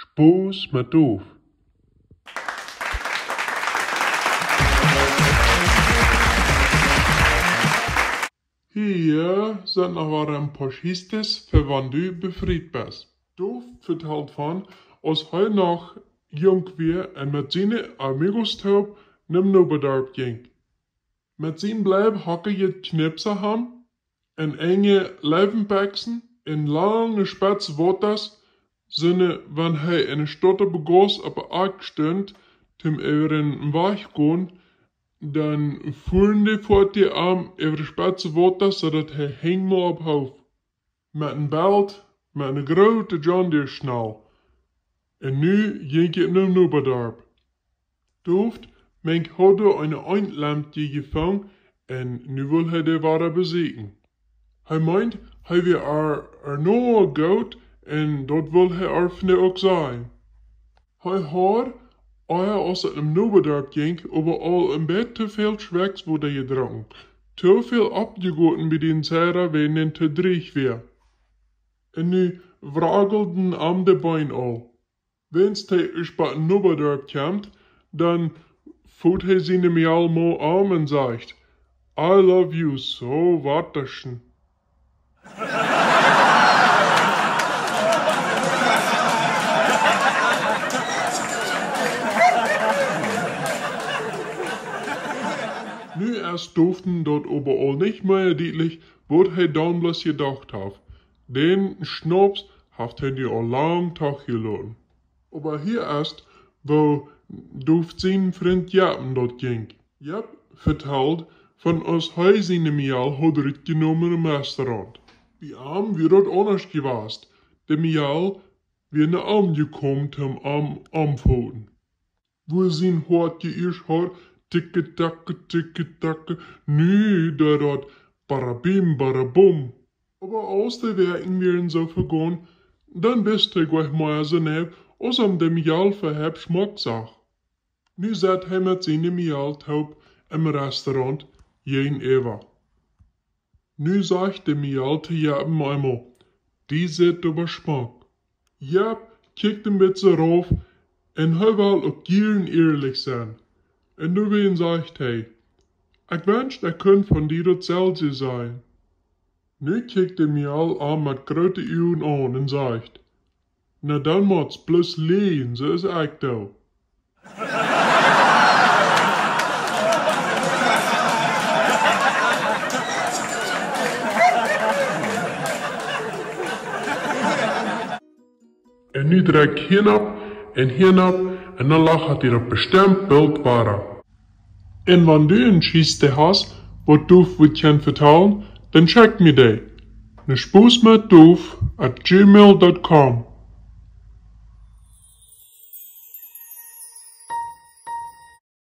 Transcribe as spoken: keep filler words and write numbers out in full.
Spos met Doof. Hia sent noch wada een poa Jeschichtes fa wan du befriet best. Doof vetalt von, aus hee noch junk wia un met siene amigos toop nom Nobadarp jinkj. Met sien bleib hockeje Knipsa han un enje Leiwenbekjsen un lange spetze Botas, soone, wan hee enne Staut opp de Gauss opp de Akj stunt, toom äwa dän Wajch gonen, dan fuaren dee foat am äwa de spetze Botas, soo daut hee hinjmol opp Hoof. Met een Belt, met eene groote John Deere Schnall. Un nu jinkj et nom Nobadarp. Doof meent, hee haud eene Eent Lemtje jefungen un nu wull hee dee wada besieekjen. Hee meent, hee wia ar, ar noch goot un daut wull hee ar vondoag uk sajen. Hee haud, ea aus et nom Nobadarp jinkj, oba aul een bät too väl Schwakjswota jedrunken. Too väl oppjegoten bie dän Seier, wan et too dreech wia. Un nu wragelden am de Been aul. Wan hee bat Nobadarp kjemt, dan foot hee siene Mejal mau aun un sajcht: "I love you so, Waterschen." Nu es Doof daut oba aul nich mea dietlich, waut hee dan bloos jedocht haft. Dän Schnaps haft hee nu aul lang toch jeloten. Oba hia es, woo Doof sien Frint Jeppen daut jinkj. Jepp vetald von aus hee siene Mejal haud rutjenomen em Restaurant. Bie am wia daut aundasch jewast. De Mejal wia no am jekomen, toom am aunfoten. Wua sien Hoat ieescht haud ticke tacke, ticke tacke, nu deed daut barabim, barabum. Oba aus de Wäakjen wieren soo vegonen, dan wist hee goanich mea soo nau, aus am de Mejal vehept schmock sach. Nu saut hee met siene Mejal toop em Restaurant jäajenäwa. Nu sajcht de Mejal to Jeppen eemol: "Dee sitt oba schmock." Jepp kjikjt een bät rauf un hee well uk jieren ierlich sennen. Un doawäajen sajcht hee: "Ekj wensch, ekj kunn von die daut selwje sajen." Nu kjikjt de Mejal am met groote Uagen aun un sajcht: "Na, dan motst bloos läajen, soo aus ekj doo." Un nu drekj hia opp un hia opp un dan lachat jie daut bestemt boolt wada. Un wan du eene Jeschicht hast, waut du wurscht kjennen vetalen, dan schekj mie dee no spos met doof at gmail dot com.